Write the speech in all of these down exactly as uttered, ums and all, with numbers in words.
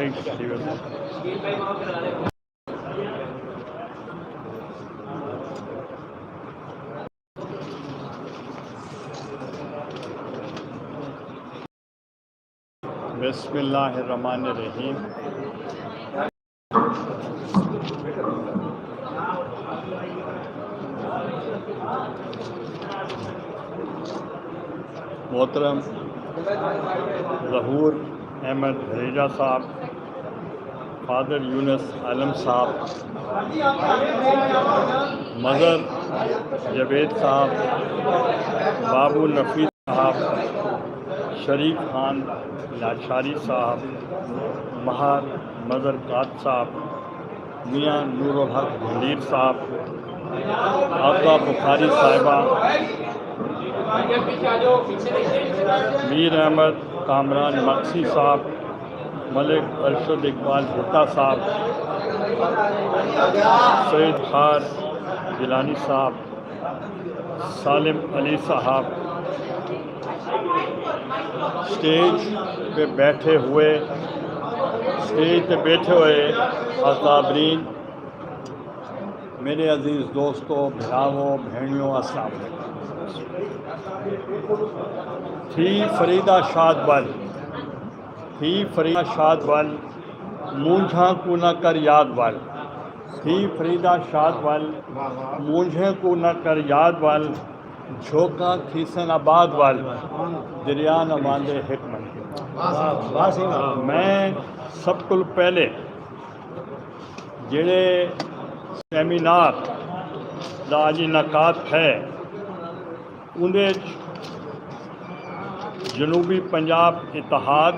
بسم اللہ الرحمن الرحیم۔ محترم ظہور احمد دھریجہ صاحب، فادر یونس عالم صاحب، مظہر جاوید صاحب، بابو نفیس صاحب، شریف خان لاشاری صاحب، ماہر مظہر قات صاحب، میاں نور الحق بھنڈیر صاحب، آبدہ بخاری صاحبہ، میر احمد کامران مگسی صاحب، ملک ارشد اقبال بھٹہ صاحب، سید خار گیلانی صاحب، سالم علی صاحب، اسٹیج پہ بیٹھے ہوئے، اسٹیج پہ بیٹھے ہوئے اکابرین، میݙے عزیز دوستو، بھراوو، بھیݨیو، السلام علیکم۔ تھی فریدہ شاد ول، تھی فریدہ شاد ول، مونجھاں کوں نہ کر یاد ول۔ تھی فریدہ شاد ول، مونجھیں کوں نہ کر یاد ول، جھوکاں تھیسن آباد ول، دریا نہ واندے ہک منزل۔ میں سب کول پہلے جڑے سیمینار دا اڄ انعقاد ہے، اوندے اچ جنوبی پنجاب اتحاد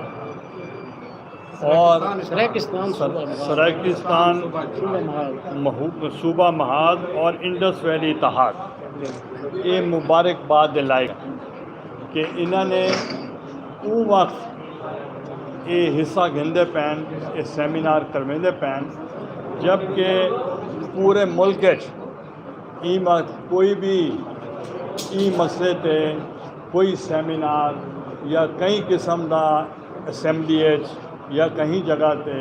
اور سرائیکستان سر-، صوبہ محاذ۔ سرائیکستان صوبہ محاذ۔ محو-، صوبہ محاذ اور انڈس ویلی اتحاد، اے مبارکباد دے لائق کہ انہاں نے اوں وقت اے حصہ گھندے پین، اے سیمینار کرویندے پین، جبکہ پورے ملک اچ ایں وقت کوئی بھی ایں مسئلے تے کوئی سیمینار یا کہیں قسم دا اسمبلی اچ یا کہیں جگہ تے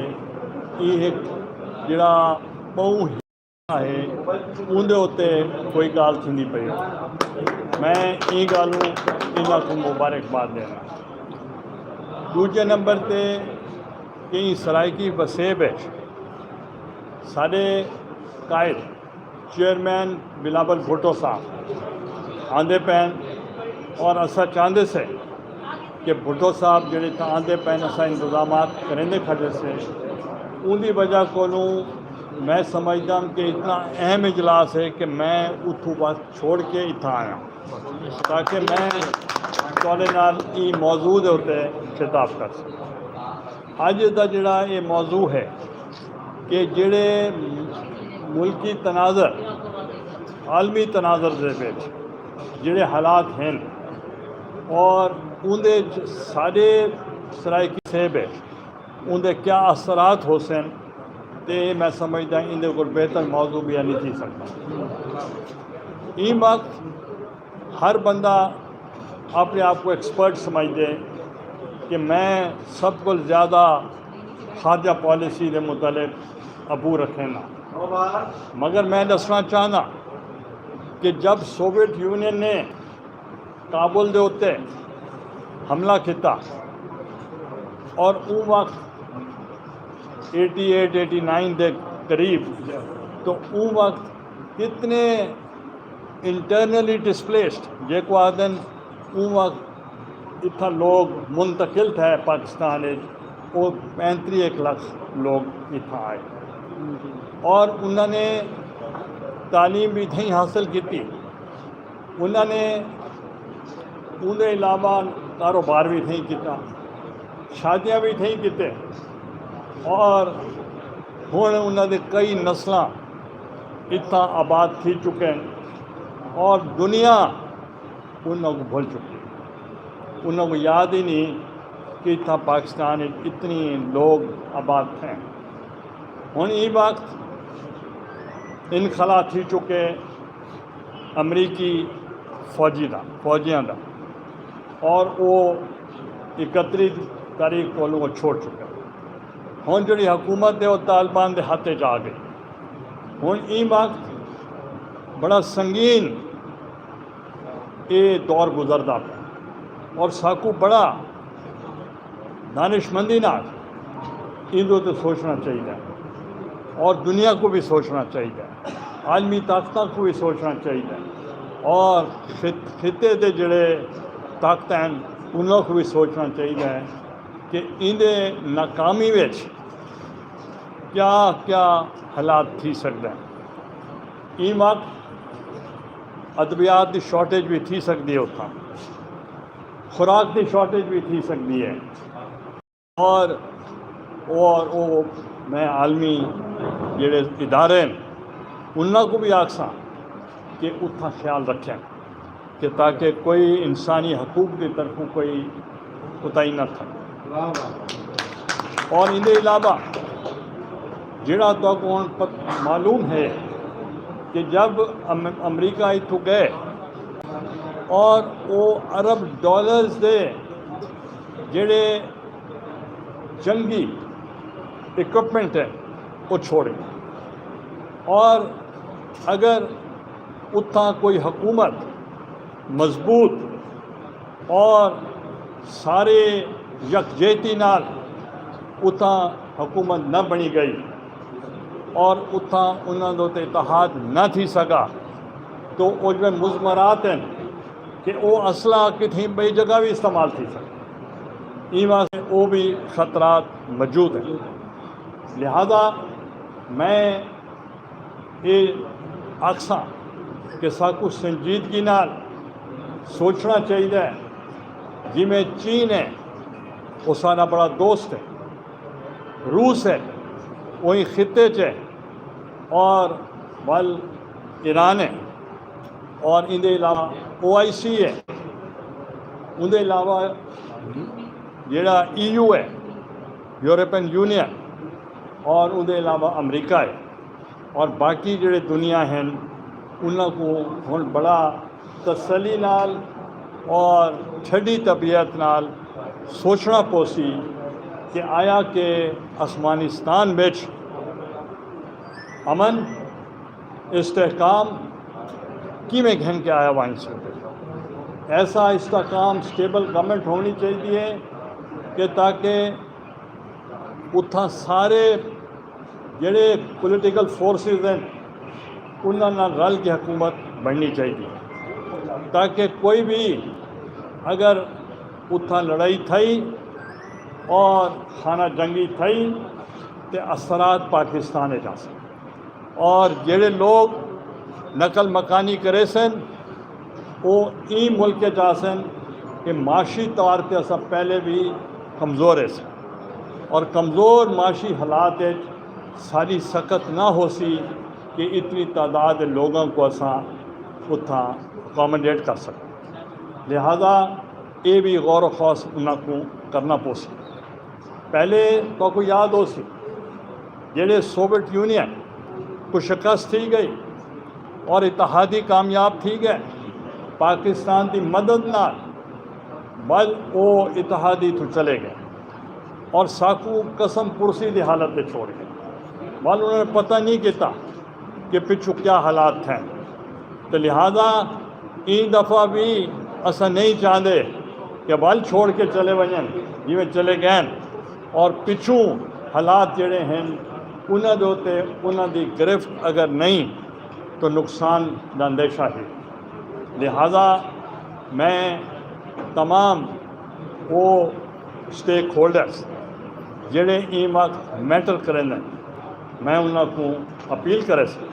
ایں ہک جڑا ٻہوں ہے، اوندے اتے کوئی ڳالھ تھیندی پئی۔ میں ایں ڳالھوں انہاں کوں مبارکباد ݙینداں۔ ݙوجھے نمبر تے کہیں سرائیکی وسیب اچ ساݙے قائد چیئرمین بلاول بھٹو صاحب آندے پئن اور اساں چاہندے سے کہ بھٹو صاحب جڑے تاں آندے پئن، اساں انتظامات کریندے کھڑے سے۔ اوندی وجہ کولوں میں سمجھداں کہ اتنا اہم اجلاس ہے کہ میں اتھوں وقت چھوڑ کے اتھاں آیا تاکہ میں تہاݙے نال ایں موضوع دے اتے خطاب کر سکاں۔ اڄ دا جڑا اے موضوع ہے کہ جڑے ملکی تناظر، عالمی تناظر دے وچ جڑے حالات ہن اور اوندے وچ ساݙے سرائیکی وسیب اچ اوندے کیا اثرات ہوسن، تے میں سمجھداں ایندے کول بہتر موضوع ٻیا نہیں تھی سڳدا۔ ایں وقت ہر بندہ اپݨے آپ کوں ایکسپرٹ سمجھدے کہ میں سب کول زیادہ خارجہ پالیسی دے متعلق ابو رکھینداں، مگر میں ݙسݨا چاہنداں کہ جب سوویت یونین نے کابل دے اتے حملہ کیتا اور اوں وقت ایٹی ایٹ ایٹی نائن دے قریب، تو اوں وقت کتنے انٹرنلی ڈسپلیسڈ جیکوں آہدن، اوں وقت اتھاں لوگ منتقل تھئے پاکستان اچ، او پینتریہہ ہک لکھ لوگ اتھاں آئے اور انہاں نے تعلیم بھی اتھائیں حاصل کیتی۔ انہاں نے اوندے علاوہ کاروبار بھی اتھائیں کیتا، شادیاں بھی اتھائیں کیتے اور ہݨ انہاں دے کئی نسلاں اتھاں آباد تھی چکے ہیں اور دنیا انہاں کوں بھل چکی، انہاں کوں یاد ہی نہیں کہ اتھاں پاکستان وچ اتنی لوگ آباد تھئے۔ ہݨ ایں وقت انخلا تھی چکے امریکی فوجی دا، فوجیاں دا، اور او اکتری تاریخ کولوں او چھوڑ چکے۔ ہن جیڑھی حکومت ہے، او طالبان دے ہتھ اچ آ ڳئی۔ ہن ایں وقت بڑا سنگین اے دور گزردا پیا، اور ساکوں بڑا دانشمندی نال ایندے تے سوچنا چاہیدا ہے، اور دنیا کوں وی سوچنا چاہیدا ہے، عالمی طاقتاں کوں وی سوچنا چاہیدا ہے، اور خط-، خطے دے جیڑھے طاقتاں ہن، انہاں کوں وی سوچنا چاہیدا ہے کہ ایندے ناکامی وچ کیا کیا حالات تھی سڳدے ہن۔ ایں وقت ادویات دی شارٹیج وی تھی سڳدی ہے، اتھاں خوراک دی شارٹیج وی تھی سڳدی ہے، اور اور او میں عالمی جیڑھے ادارے ہن، انہاں کوں وی آکھساں کہ اتھاں خیال رکھن کہ تاکہ کوئی انسانی حقوق دی طرفوں کوئی کوتاہی نہ تھے۔ اور ایندے علاوہ جیڑھا تہاکوں ہن پت-، معلوم ہے کہ جب ام-، امریکہ اتھوں ڳئے اور او ارب ڈالرز دے جیڑھے جنگی اکوپمنٹ ہے، او چھوڑے، اور اگر اتھاں کوئی حکومت مضبوط اور سارے یکجہتی نال اتھاں حکومت نہ بݨی ڳئی اور اتھاں انہاں دے اتے اتحاد نہ تھی سڳا، تو او جیڑھے مضمرات ہن کہ او اسلحہ کتھیں ٻئی جگہ وی استعمال تھی سڳدے، ایں واسطے او وی خطرات موجود ہن۔ لہذا میں اے آکھساں کہ ساکوں سنجیدگی نال سوچنا چاہیدا ہے۔ جیویں چین ہے، او ساݙا بڑا دوست ہے، روس ہے، او ایں خطے چ ہے، اور ول ایران ہے، اور ایندے علاوہ او آئی سی ہے، اوندے علاوہ جیڑھا ای یو ہے، یورپین یونین، اور اوندے علاوہ امریکہ ہے، اور باقی جیڑھے دنیا ہن، انہاں کوں ہن بڑا تسلی نال اور ٹھڈی طبیعت نال سوچنا پوسی کہ آیا کہ افغانستان وچ امن، استحکام کیویں گھن کے آیا ونڄ سڳدے۔ ایسا استحکام، سٹیبل گورنمنٹ ہونی چاہیدی ہے کہ تاکہ اتھاں سارے جیڑھے پولیٹیکل فورسز ہن، انہاں نال رل کے حکومت بݨنی چاہیدی ہے، تاکہ کوئی بھی اگر اتھاں لڑائی تھئی اور خانہ جنگی تھئی، تے اثرات پاکستان اچ آسن۔ اور جیڑھے لوگ نقل مکانی کریسن، او ایں ملک اچ آسن کہ معاشی طور تے اساں پہلے بھی کمزور ہیسن، اور کمزور معاشی حالات اچ ساݙی سکت نہ ہوسی کہ اتنی تعداد دے لوگاں کوں اساں اتھاں اکوموڈیٹ کر سڳوں۔ لہذا اے بھی غور و خوص انہاں کوں کرنا پوسی۔ پہلے تہاکوں یاد ہوسی، جیڑھے سوویت یونین کوں شکست تھی ڳئی اور اتحادی کامیاب تھی ڳئے، پاکستان دی مدد نال ول او اتحادی توں چلے ڳئے اور ساکوں قسم پرسی دی حالت تے چھوڑ ڳئے۔ ول انہاں نے پتہ نہیں کیتا کہ پچھوں کیا حالات تھئن۔ تے لہذا ایں دفعہ بھی اساں نہیں چاہندے کہ ول چھوڑ کے چلے ونڄن جیویں چلے ڳئن، اور پچھوں حالات جیڑھے ہن، انہاں دے اتے انہاں دی گرفت اگر نہیں تو نقصان دا اندیشہ ہے۔ لہذا میں تمام او اسٹیک ہولڈرز جیڑھے ایں وقت میٹر کریندن، میں انہاں کوں اپیل کریساں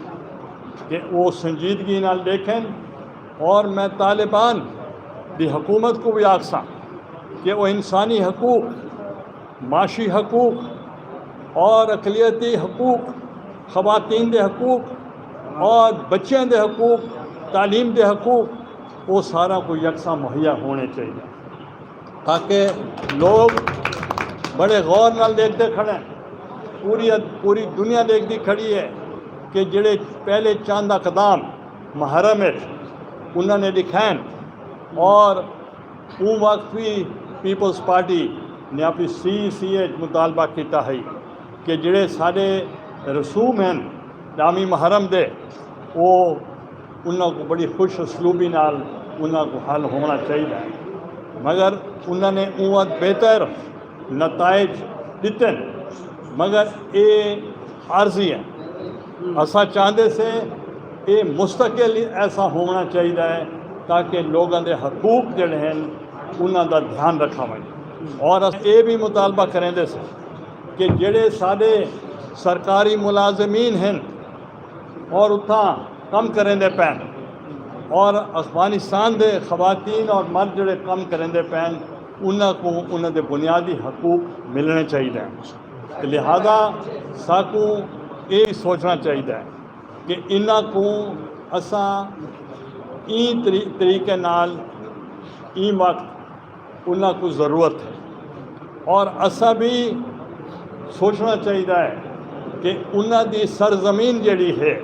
کہ او سنجیدگی نال ݙیکھن، اور میں طالبان دی حکومت کوں بھی آکھساں کہ او انسانی حقوق، معاشی حقوق اور اقلیتی حقوق، خواتین دے حقوق اور بچیاں دے حقوق، تعلیم دے حقوق، او ساراں کوں یکساں مہیا ہوݨے چاہیدے، تاکہ لوگ بڑے غور نال ݙیکھدے کھڑے ہیں۔ پوری، پوری دنیا ݙیکھدی کھڑی ہے کہ جڑے پہلے چند اقدام محرم وچ انہاں نے ݙکھائن، اور اوں وقت بھی پیپلز پارٹی نے اپݨی سی سی اے مطالبہ کیتا ہے۔ کہ جڑے سارے رسوم ہیں ڈامی محرم دے، وہ انہاں کو بڑی خوش اسلوبی نال انہاں کو حل ہونا چاہیے، مگر انہاں نے اوں وقت بہتر نتائج ݙتن، مگر اے عارضی ہے۔ اساں چاہندے سے اے مستقل ایسا ہونا چاہیے ہے تاکہ لوگوں دے حقوق جڑے ہیں انہاں دا دھیان رکھا ونجے۔ اور اساں اے بھی مطالبہ کریندے سے کہ جڑے سارے سرکاری ملازمین ہیں اور اتھاں کم کریندے پین اور افغانستان دے خواتین اور مرد جڑے کم کریندے پین، انہاں کو انہاں دے بنیادی حقوق ملنے چاہیے ہیں۔ لہذا ساکوں یہ سوچنا چاہیے ہے کہ انہاں کو اساں این طری- طریقے نال این وقت انہاں کو ضرورت ہے اور اساں بھی سوچنا چاہیے ہے کہ انہاں دی سرزمین جڑی ہے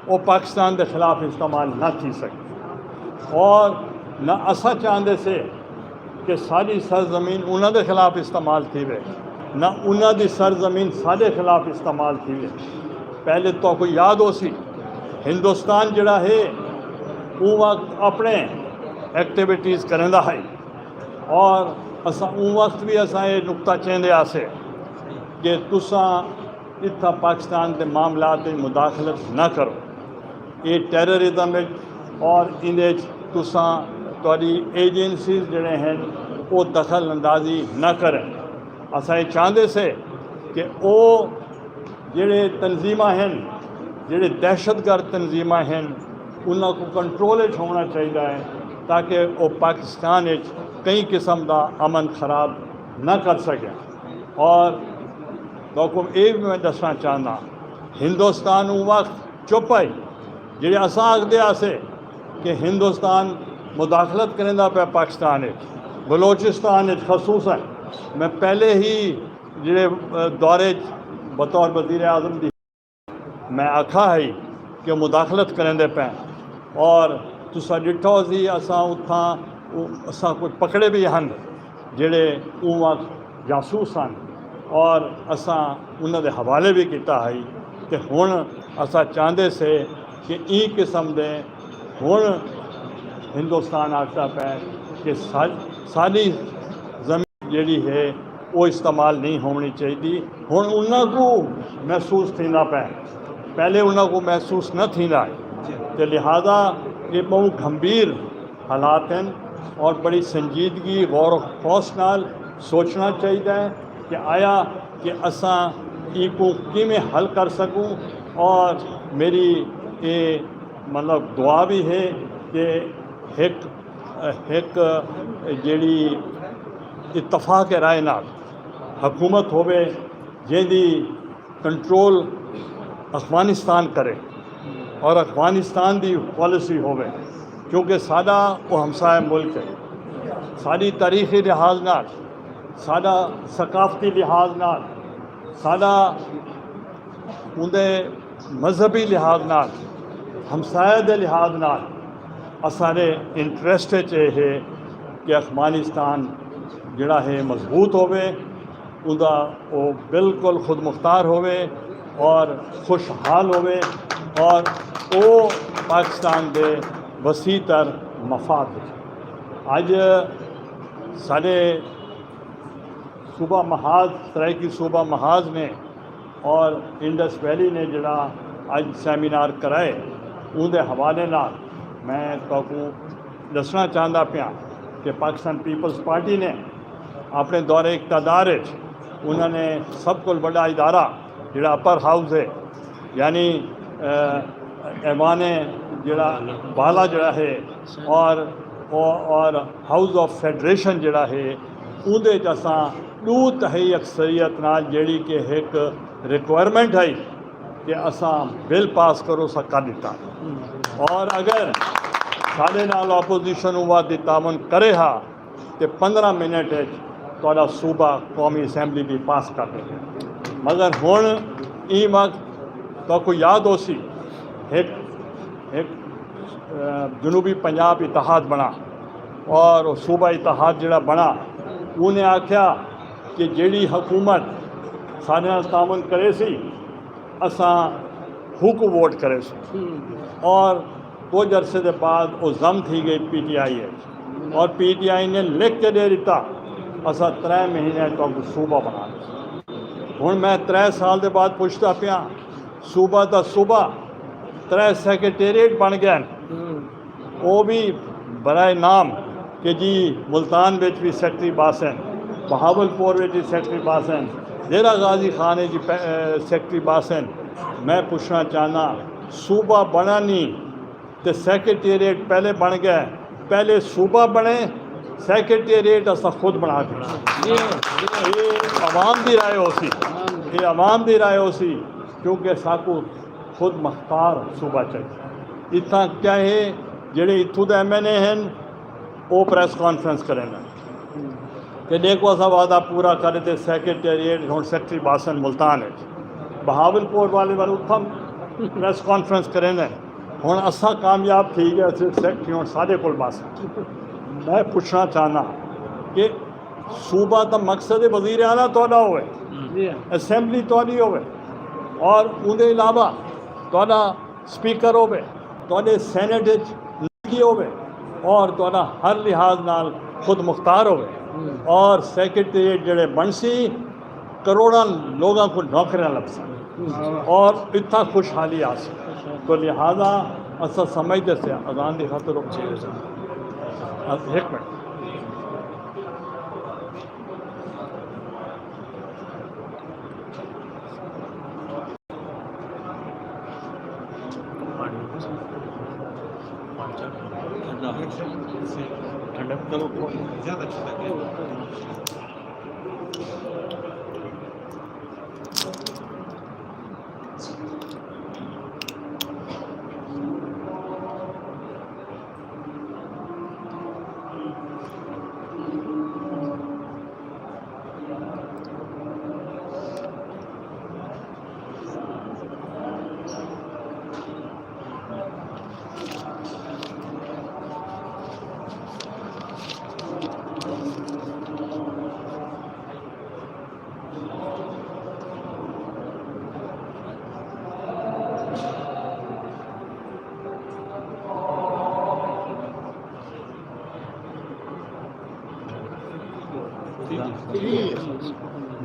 وہ پاکستان دے خلاف استعمال نہ تھی سکے اور نہ اساں چاہندے سے کہ ساری سرزمین انہاں دے خلاف استعمال تھی وے، نہ انہاں دی سرزمین سارے خلاف استعمال تھی وے۔ پہلے تو کوئی یاد ہو سی، ہندوستان جڑا ہے وہ وقت اپنے ایکٹیویٹیز کریندا ہے اور اساں اوں وقت بھی اساں یہ نقطہ چیندے آسے کہ تساں اتھاں پاکستان دے معاملات وچ مداخلت نہ کرو، یہ ٹیررزم وچ اور اندے وچ تساں تہاڈی ایجنسیز جڑے ہیں وہ دخل اندازی نہ کریں۔ اساں یہ چاہندے سے کہ وہ جڑے تنظیماں ہیں، جڑے دہشت گرد تنظیماں ہیں، انہاں کو کنٹرول وچ ہونا چاہیے ہے تاکہ وہ پاکستان وچ کئی قسم دا امن خراب نہ کر سکیں۔ اور تو کو یہ بھی میں دسنا چاہنا، ہندوستان اوں وقت چپ آئی جڑے اساں آکھدے آسے کہ ہندوستان مداخلت کریندا پیا پاکستان وچ، بلوچستان وچ خصوصاً۔ میں پہلے ہی جڑے دورے بطور وزیر اعظم دی میں آکھا ہے کہ مداخلت کریں دے پے اور تسا ڈٹھا ہو سی اساں اتھاں اساں کچھ پکڑے بھی ہن جڑے اوں وقت جاسوس ہن اور اساں انہاں دے حوالے بھی کیتا ہے کہ ہن اساں چاہندے سے کہ ایں قسم دے ہن ہندوستان آکھدا پے کہ سا- ساڈی زمین جیڑھی ہے او استعمال نہیں ہونی چاہیدی۔ ہن انہاں کوں محسوس تھیندا پئے، پہلے انہاں کوں محسوس نہ تھیندا ہے تے لہذا اے بہوں گھمبیر حالات ہن اور بڑی سنجیدگی، غور و خوص نال سوچنا چاہیدا ہے کہ آیا کہ اساں ایکوں کیویں حل کر سکوں۔ اور میری اے مطلب دعا بھی ہے کہ ہک ہک جیڑھی اتفاق رائے نال حکومت ہووے جیندی کنٹرول افغانستان کرے اور افغانستان دی پالیسی ہووے کیونکہ ساڈا او ہمسایہ ملک ہے۔ ساڈی تاریخی لحاظ نال، ساڈا ثقافتی لحاظ نال، ساڈا اوندے مذہبی لحاظ نال، ہمسایہ دے لحاظ نال اساڈے انٹرسٹ اچ اے ہے کہ افغانستان جڑا ہے مضبوط ہووے، اوندا او بالکل خود مختار ہووے اور خوشحال ہووے اور او پاکستان دے وسیع تر مفاد۔ اج ساڈے صوبہ محاذ، سرائیکی صوبہ محاذ نے اور انڈس ویلی نے جڑا اج سیمینار کرائے، اون دے حوالے نال میں تہاکوں ڈسنا چاہندا پیاں کہ پاکستان پیپلز پارٹی نے اپنے دور اقتدار وچ انہاں نے سب کول وڈا ادارہ جڑا اپر ہاؤس ہے، یعنی ایوان جڑا بالا جڑا ہے اور اور ہاؤس آف فیڈریشن جڑا ہے اوندے وچ اساں ݙو تہائی اکثریت نال جیڑھی کہ ہک ریکوائرمنٹ ہئی کہ اساں بل پاس کرو سا کر ݙتا۔ اور اگر ساݙے نال اپوزیشن اوں وقت دی تعاون کرے ہا تے پندرہ منٹ اچ تہاݙا صوبہ قومی اسمبلی دی پاس کر ݙیندے۔ مگر ہݨ ایں وقت تہاکوں یاد ہوسی ہک ہک جنوبی پنجاب اتحاد بݨا اور صوبہ اتحاد جڑا بݨا اوں نے آکھیا کہ جیڑھی حکومت سارے نال تعاون کریسی، اساں حکو ووٹ کریسوں۔ اور کچھ عرصے دے بعد او ضم تھی گئی پی ٹی آئی اچ، اور پی ٹی آئی نے لکھ کے ݙے ݙتا، اساں ترے مہینے تہاکوں صوبہ بݨا ݙیسوں۔ ہݨ میں ترے سال دے بعد پچھدا پیاں، صوبہ دا صوبہ، ترے سیکرٹریٹ بݨ ڳئن۔ او وی برائے نام کہ جی ملتان وچ وی سیکرٹری باسن، بہاول پور وچ وی سیکرٹری باسن، ڈیرہ غازی خان وچ وی پہ-، اے، سیکرٹری باسن۔ میں پچھݨا چاہنداں، صوبہ بݨا نی تے سیکرٹریٹ پہلے بݨ ڳئے، پہلے صوبہ بݨے، سیکرٹریٹ اساں خود بݨا کے، اے عوام دی رائے ہوسی، اے عوام دی رائے ہوسی، کیونکہ ساکوں خود مختار صوبہ چاہیے۔ اتھاں کیا ہے، جڑے اتھوں دے ایم این اے ہن، او پریس کانفرنس کریندن کہ ݙیکھو اساں وعدہ پورا کرے تے سیکرٹریٹ ہݨ سیکرٹری باسن ملتان وچ، بہاول پور والے ول اتھاں پریس کانفرنس کریندن، ہݨ اساں کامیاب تھی ڳئے، سیکرٹری ہݨ ساݙے کول باسن۔ میں پچھݨا چاہنداں کہ صوبہ دا مقصد ہے وزیر اعلیٰ تہاݙا ہووے، جی ہاں۔ اسمبلی تہاݙی ہووے، اور اوندے علاوہ تہاݙا اسپیکر ہووے، تہاݙے سینیٹ وچ نمائندگی ہووے، اور تہاݙا ہر لحاظ نال خود مختار ہووے، ہوں۔ اور سیکرٹریٹ جڑے بݨسی، کروڑاں لوگاں کوں نوکریاں لبھسن، ہوں۔ اور اتھاں خوشحالی آسی۔ تو لہذا اساں سمجھدے سے اذان دی خاطر رک جی۔ ہک منٹ۔ ٹھنڈا۔ چلو۔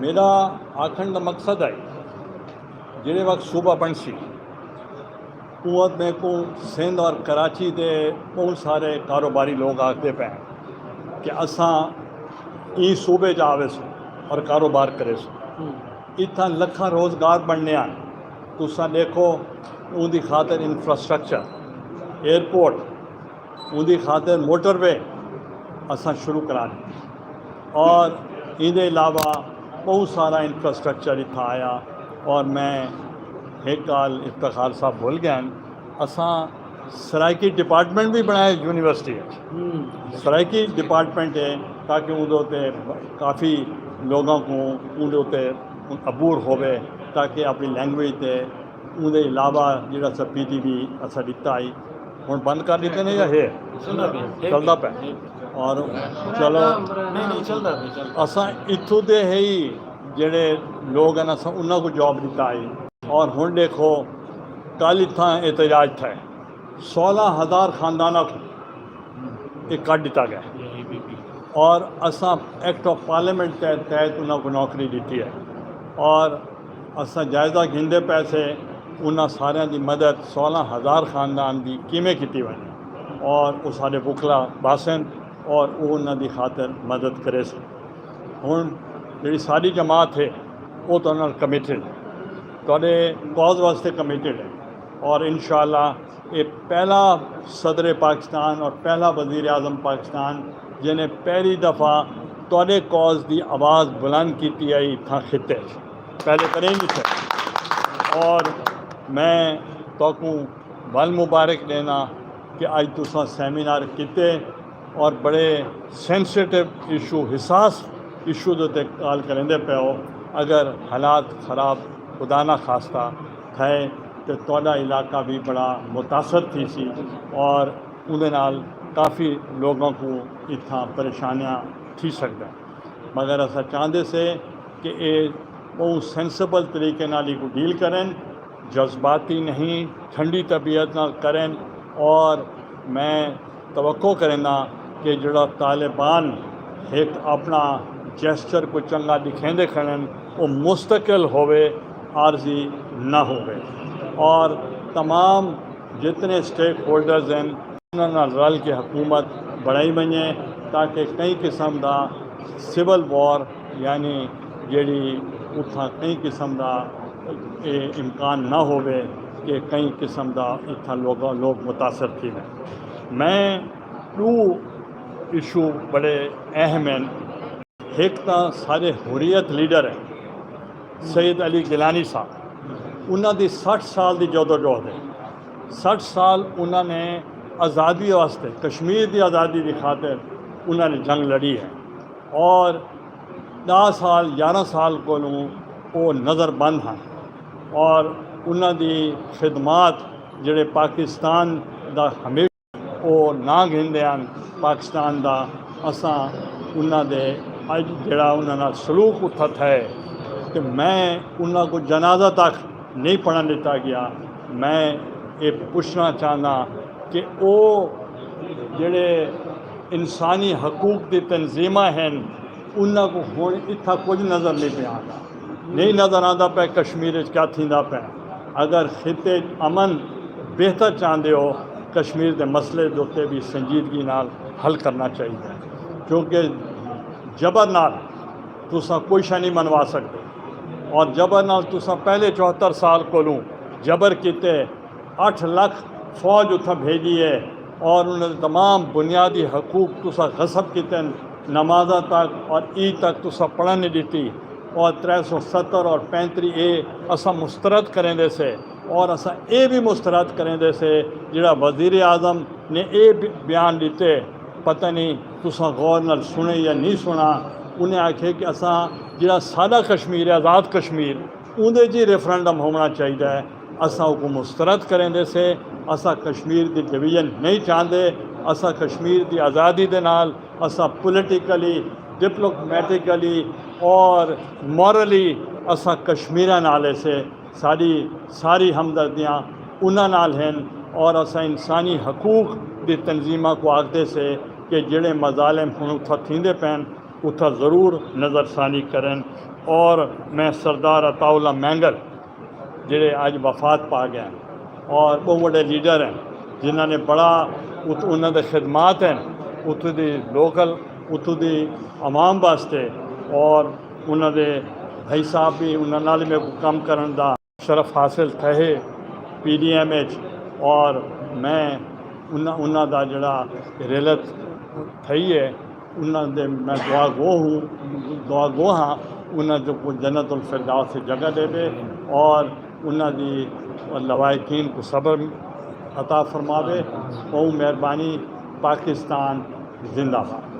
میݙا آکھݨ دا مقصد ہے، جیڑھے وقت صوبہ بݨسی، اوں وقت میکوں سندھ اور کراچی دے بہت سارے کاروباری لوگ آکھدے پئے کہ اساں ایں صوبے چ آویسوں اور کاروبار کریسوں۔ اتھاں لکھاں روزگار بݨنے ہن۔ تساں ݙیکھو، اوندی خاطر انفراسٹرکچر، ایئرپورٹ، اوندی خاطر موٹر وے اساں شروع کرا ݙتی، اور ایندے علاوہ بہت سارا انفراسٹرکچر اتھاں آیا۔ اور میں ہک ڳالھ افتخار صاحب بھل ڳئے ہن، اساں سرائیکی ڈپارٹمنٹ بھی بݨایا یونیورسٹی وچ۔ ہوں۔ سرائیکی ڈپارٹمنٹ ہے تاکہ اوندے اتے کافی لوگاں کوں اوندے اتے عبور ہووے، تاکہ اپݨی لینگویج تے اوندے علاوہ جیڑھا سا پی ٹی وی اساں ݙتا ہئی، ہݨ بند کر ݙتے نے یا ہے؟ چلدا پئے۔ چلدا پئے۔ اور چلو، نہیں، نہیں، چلدا پئے، چلدا۔ اساں اتھوں دے ہئی جیڑھے لوگ ہن، اساں انہاں کوں جاب ݙتا ہئی۔ اور ہݨ ݙیکھو، کل اتھاں احتجاج تھئے، سولہ ہزار خانداناں کوں اے کڈھ ݙتا ڳئے۔ اور اساں ایکٹ آف پارلیمنٹ دے تحت انہاں کوں نوکری ݙتی ہے۔ اور اساں جائزہ گھندے پئے سے، انہاں ساریاں دی مدد، سولہ ہزار خاندان دی کیویں کیتی ونڄے، اور او ساݙے وکلا باسن اور او انہاں دی خاطر مدد کریسن۔ ہݨ جیڑھی ساݙی جماعت ہے، او تہاݙے نال کمیٹڈ، تہاݙے کاز واسطے کمیٹڈ ہے، اور انشاءاللہ اے پہلا صدر پاکستان اور پہلا وزیر اعظم پاکستان جنہیں پہلی دفعہ تہاݙے کاز دی آواز بلند کیتی ہے اتھاں خطے اچ، پہلے کدے نہیں تھئے۔ اور میں تہاکوں ول مبارک ݙینداں کہ اڄ تساں سیمینار کیتے اور بڑے سینسیٹیو ایشو، حساس ایشو دے اتے ڳالھ کریندے پئے ہو۔ اگر حالات خراب، خدا نہ خواستہ، تھئے تے تہاݙا علاقہ بھی بڑا متاثر تھیسی اور اوندے نال کافی لوگاں کوں اتھاں پریشانیاں تھی سڳدن۔ مگر اساں چاہندے سے کہ اے ٻہوں سینسیبل طریقے نال ایکوں ڈیل کرن، جذباتی نہیں، ٹھنڈی طبیعت نال کرن۔ اور میں توقع کرینداں کہ جڑا طالبان ہک اپنا جیسچر کوئی چنگا ݙکھیندے کھڑن، او مستقل ہووے، عارضی نہ ہووے۔ اور تمام جتنے اسٹیک ہولڈرز ہن، انہاں نال رل کے حکومت بݨائی ونڄے، تاکہ کہیں قسم دا سول وار، یعنی جیڑھی اتھاں کہیں قسم دا اے امکان نہ ہووے کہ کہیں قسم دا اتھاں لوگاں، لوگ متاثر تھیون۔ میں ݙو ایشو بڑے اہم ہن۔ ہک تاں سارے حریت لیڈر ہیں سید علی گیلانی صاحب، انہاں دی سٹھ سال دی جدوجہد ہے۔ سٹھ سال انہاں نے آزادی واسطے، کشمیر دی آزادی دی خاطر انہاں نے جنگ لڑی ہے، اور ݙاہ سال، یارہاں سال کولوں او نظر بند ہن، اور انہاں دی خدمات جڑے پاکستان دا ہمیشہ او ناں گھندے ہن پاکستان دا۔ اساں انہاں دے اڄ جڑا انہاں نال سلوک اتھا تھئے، تے میں انہاں کوں جنازہ تک نہیں پڑھن ݙتا ڳیا۔ میں اے پچھݨا چاہنداں کہ او جڑے انسانی حقوق دی تنظیماں ہن، انہاں کوں ہݨ اتھا کجھ نظر نہیں پیا آندا، نہیں نظر آندا پئے کشمیر اچ کیا تھیندا پئے۔ اگر خطے اچ امن بہتر چاہندے ہو، کشمیر دے مسئلے دے اتے بھی سنجیدگی نال حل کرنا چاہیدا ہے، کیونکہ جبر نال تساں کوئی شے نہیں منوا سکدے، اور جبر نال تساں پہلے چوہتر سال کولوں جبر کیتے، اٹھ لکھ فوج اتھاں بھیجی ہے، اور انہاں دے تمام بنیادی حقوق تساں غصب کیتے ہن، نمازاں تک اور عید تک تساں پڑھن نہیں ݙتی، اور ترے سو ستر اور پینتری اے اساں مسترد کریندے سے، اور اساں اے بھی مسترد کریندے سے جڑا وزیر اعظم نے اے بی-، بیان ݙتے، پتہ نہیں تساں غور نال سݨے یا نہیں سݨا۔ انہیں آکھے کہ اساں جڑا ساݙا کشمیر ہے، آزاد کشمیر، اوندے جی ریفرنڈم ہووݨا چاہیدا ہے۔ اساں اوکوں مسترد کریندے سے، اساں کشمیر دی ڈویژن نہیں چاہندے، اساں کشمیر دی آزادی دے نال، اساں پولیٹیکلی، ڈپلومیٹیکلی اور مورلی اساں کشمیریاں نال ہے سے۔ ساݙی ساری ہمدردیاں انہاں نال ہن، اور اساں انسانی حقوق دی تنظیماں کوں آکھدے سے کہ جڑے مظالم ہݨ اتھاں تھیندے پئن، اتھاں ضرور نظر ثانی کرن۔ اور میں سردار عطاء اللہ مینگل جڑے اڄ وفات پا ڳئے ہن، اور ٻہوں وݙے لیڈر ہن، جنہاں نے بڑا ات-، انہاں دے خدمات ہن اتھوں دی لوکل، اتھوں دی عوام واسطے، اور انہاں دے بھائی صاحب بھی انہاں نال میکوں کم کرݨ دا شرف حاصل تھئے پی ڈی ایم اچ، اور میں انہاں، انہاں دا جڑا رحلت تھئی ہے، انہاں دے میں دعا گو ہوں، دعا گو ہاں، انہاں جو کو جنت الفردوس جگہ ݙیوے، اور انہاں دی لواحقین کو صبر عطا فرماوے۔ ٻہوں مہربانی۔ پاکستان زندہ باد۔